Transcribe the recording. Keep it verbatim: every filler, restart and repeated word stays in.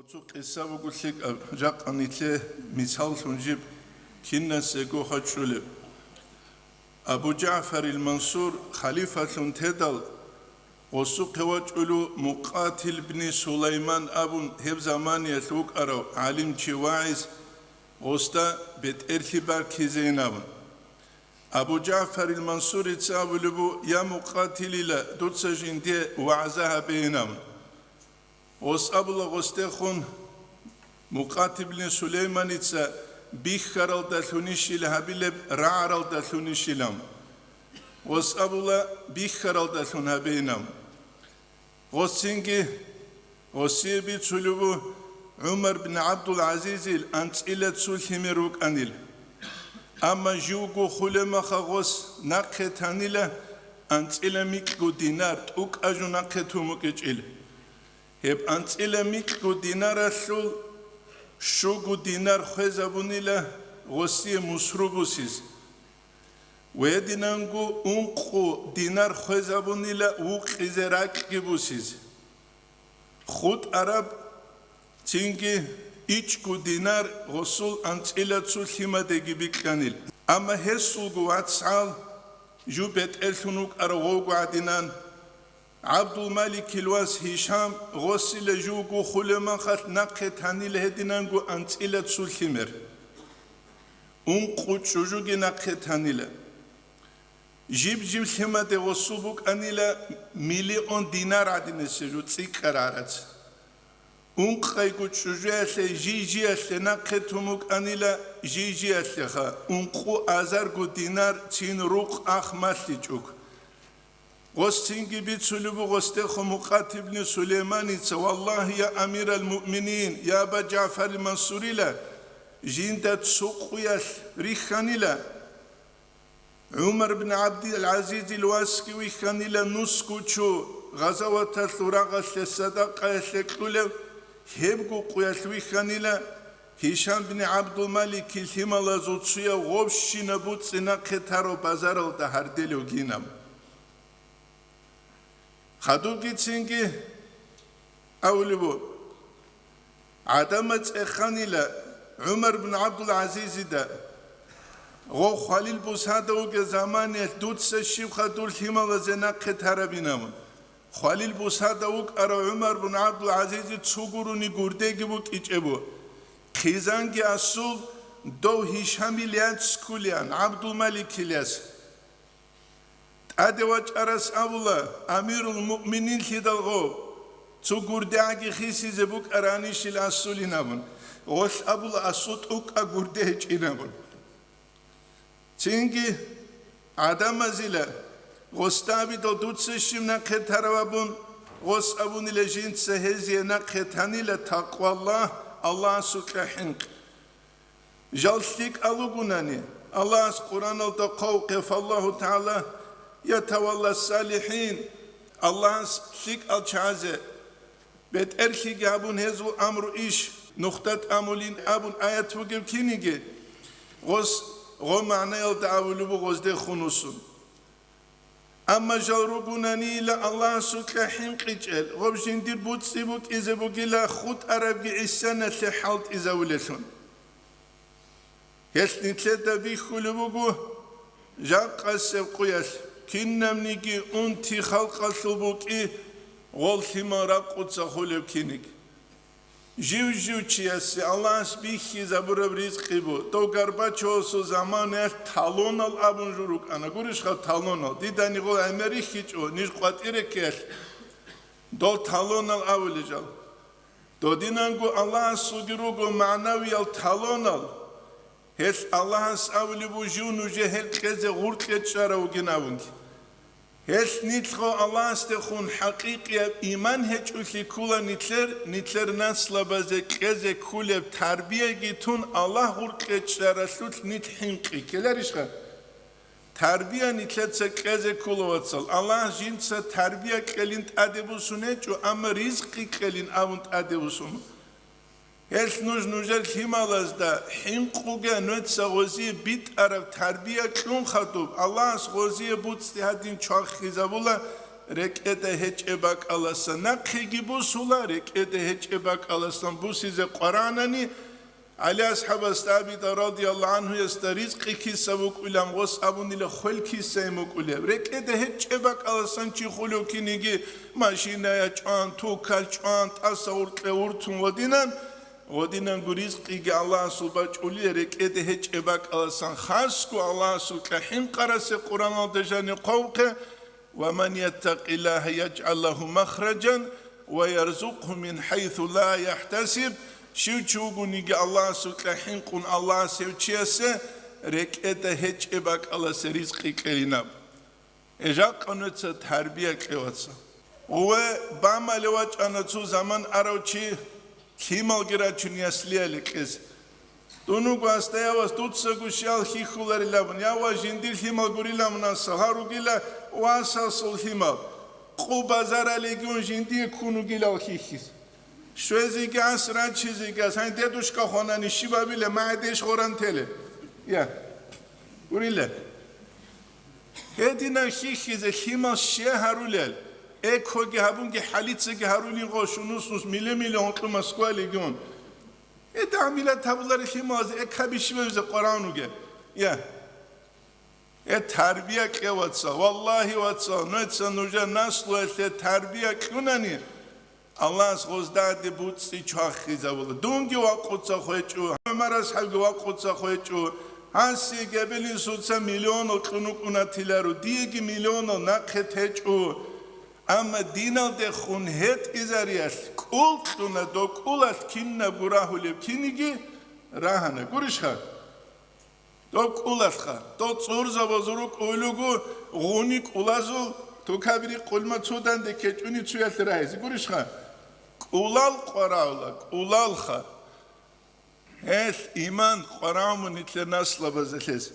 Цо къиса буго лъикӀаб, жакъа нилъее мисаллъун жиб кинасего хачӀулеб. Абу ЖагӀфарил Мансур халифалъун тедал, гъосухъе вачӀулев Мукъатил бни Сулайман абун гьеб заманиялъ вукӀарав гӀалимчи вагӀиз, гъосда бетӀерлъи баркизейин абун. Абу ЖагӀфарил Мансурица абулеб бу: «Я Мукъатилила, дуца жинде вагӀза гьабейин», – абун. Гъос абула гъосдехун, Мукъатил бни Сулейманица бихьаралдалъунищила гьабилеб, рагӀаралдалъунищилан. Гъос абула бихьаралдалъун гьабейин абун. Гъосинги гъосие бицулеб бу ГӀумар бин ГӀабдул-ГӀазизил анцӀила цу лъимер вукӀанил. Амма живго хулеб маха гъос нахъе танила анцӀила микьго динар тӀукӀа жо нахъе тун букӀичӀил. Гьеб анцӀила микьго динаралъул щуго динар хвезабунила гъосие мусру бусиз. Гьединанго ункъо динар хвезабунила вукъизе ракьги бусиз. ХутӀараб цинги ичӀго динар гъосул анцӀила цу лъимадеги бикьанил. Амма гьесулго вацгӀал жу бетӀерлъун вукӀарав гъовго гӀадинан, ГӀабдул-Маликил вас Гьишам гъосила живго хулеб махалъ нахъе танила гьединанго анцӀила цу лъимер. Ункъо чӀужуги нахъе танила. Жиб-жиб лъимаде гъосул букӀанила миллион динар гӀадинасеб жо цӀикӀкӀар гӀарац. Ункъайго чӀужуялъе жий-жиялъе нахъе тун букӀанила жий-жиялъеха, ункъо азарго динар цин рукъ ах малъичӀого. Гъос цинги бицулеб бу гъосдехун Мукъатил бни Сулейманица: «Валлагьи, я амирал муъминин, я Аба ЖагӀфарил Мансурила, жинда цо къуялъ рихьанила». ГӀумар бин ГӀабдил-ГӀазизил васги вихьанила нусго чу, гъазаваталъул рагъалъе садакъаялъе кьулев, гьебго къуялъ вихьанила Гьишам бин ГӀабдул-Маликил лъималазул цуяв гъобщинаб буцӀцӀи нахъе тарав базаралда гьарделев гинаб. Хадубгицинги абулеб бу, гӀадамаз цӀеханила ГӀумар бин ГӀабдул-ГӀазизида: «Гъо хвалил бусада вугев заманиялъ дуца щибха дур лъималазе нахъе тарабин?» – абун. Хвалил бусада вукӀарав ГӀумар бин ГӀабдул-ГӀазизи цо гурони гурдеги букӀичӀеб бу. Хъизанги асул, дов Гьишамил яц ккулеан, ГӀабдул-Маликил яс. ТӀаде вачӀарас абула: «Амирул муъмининлъидал гъов, цо гурдегӀаги хисизе букӀаранищил асулин», – абун. Гъолъ абула: «Асул тӀукӀа гурде гьечӀин», – абун. Цинги гӀадамазила: «Гъосда абидал дуца щиб нахъе тарав?» – абун, гъос абунила: «Жинца гьезие нахъе танила такъваллагь, Аллагьасукьа хӀинкъи». Жал лъикӀал ругунани, Аллагьас Къуръаналда хъвавухъе: «Фаллагьу тагӀала ятавалла салихӀин», Аллагьас лъикӀал чагӀазе бетӀерлъиги гьабун гьезул амру иш нухда тӀамулин абун аят бугев киниги, гъос гъо магӀнаялда авулеб буго гъоздехун усун. Амма жал ругунанила Аллагьасукьа хӀинкъичӀел, гъоб жиндир буцӀцӀи букӀизе бугила хутӀарабги гӀисяналъе хӀалтӀизавулелъун. Гьелъ нилъеда бихьулеб буго жакъасеб къуялъ, кинабниги унти халкъалъул букӀи гъол лъимал ракъуца хулеб киниг. Жив-жив чиясе Аллагьас бихьизабураб ризкъи бу, дов Горбачевасул заманаялъ талонал абун жо рукӀана. Гурищха талонал? Дидани гъол гӀемер рихьичӀо, ниж къватӀире ккеялъ, дол талонал абулел жал. Додинанго Аллагьасулги руго магӀнавиял талонал. Гьелъ Аллагьас абулеб бу жив нужее гьел кьезе гъуркье чӀарав вугин абунги. Гьелъ нилъго Аллагьасдехун хӀакъикъияб иман гьечӀолъи ккула нилъер, нилъер наслабазе кьезе ккулеб тарбияги тун Аллагь гъуркье чӀаралъулъ нилъ хӀинкъи ккеларищха? Тарбия нилъеца кьезе ккола, вацал. Аллагь жинца тарбия кьелин тӀаде бусун гьечӀо, амма ризкъи кьелин абун тӀаде бусун. Гьелъ нуж нужер лъималазда хӀинкъуге, нужеца гъозие битӀараб тарбия кьун хадуб, Аллагьас гъозие буцӀцӀи гьадин чвахизабула, РекӀеде гьечӀеб бакӀаласан нахъеги бусула, рекӀеде гьечӀеб бакӀаласан бусизе къваранани, ГӀали асхӀабасда абида радияллагьу гӀанхуясда ризкъи киса букӀулеб, гъос абунила хвел кисайин букӀулеб. РекӀеде гьечӀеб бакӀаласан чи хулев киниги машиная чӀван, тукал чӀван, тӀаса гъоркье вуртун гъодинан, гъодинанго ризкъиги Аллагьасул бачӀулел, рекӀеде гьечӀеб бакӀаласан хасго Аллагьасукьа хӀинкъарасе Къуръаналда жани хъвавухъе, «Ва ман яттакъиллагьа яжгӀал лагьу махражан ва ярзукъгьу мин хӀайсу ла яхӀтасиб», щив чи вугониги Аллагьасукьа хӀинкъун Аллагьас гьев чиясе рекӀеда гьечӀеб бакӀаласе ризкъи кьелинаб. Э, жакъа нуца тарбия кье, вацал. Гъуве бамалев вачӀана цо заман арав чи лъималги рачун яслиялде кьезе. Дун вуго гьасда: «Я вас, дуцаго щиял хьихьуларилабун, я вас, жиндир лъимал гурилабун гьасал, гьа ругила васасул лъимал, къо базаралеги ун жиндие ккун вугилал хьихьизе. Щвезеги гьас, рачизеги гьас, гьанив дедушка хванани щиб абила, магӀидеш гъоран теле». Я. Гурила. Гьединан хьихьизе лъимал щай гьарулел, экоги гьабунги хӀалицаги гьарулин гъо, шунус-нус миле-миле гьункьу Москвалеги ун. Гьедин гӀамилат гьабуларел лъималазе экаби щибабизе къваран вугеб. Я. Э, тарбия кье, вацал. Валлагьи, вацал, нуца нужер наслуялъе тарбия кьунани, Аллагьас гъоздаде буцӀцӀи чвахизабула. Дунги вакъуца хвечӀо, ГӀумар асхӀабги вакъуца хвечӀо. Гьасие гьебилин суца миллионал кьун вукӀунатиларо, диеги миллионал нахъе течӀо. Амма диналдехун гьетӀизариялъ кӀул кьуна, доб кӀулалъ кинабго рагьулеб киниги рагьана. Гурищха? Доб кӀулалъха, доб цӀурзабазул рукӀуй луго гъуни кӀулазул, тукабри къулма цо данде кечӀуни цуялъе рагьизе. Гурищха? КӀулал къваравла, кӀулалха. Гьелъ иман къварамун нилъер наслабазелъес.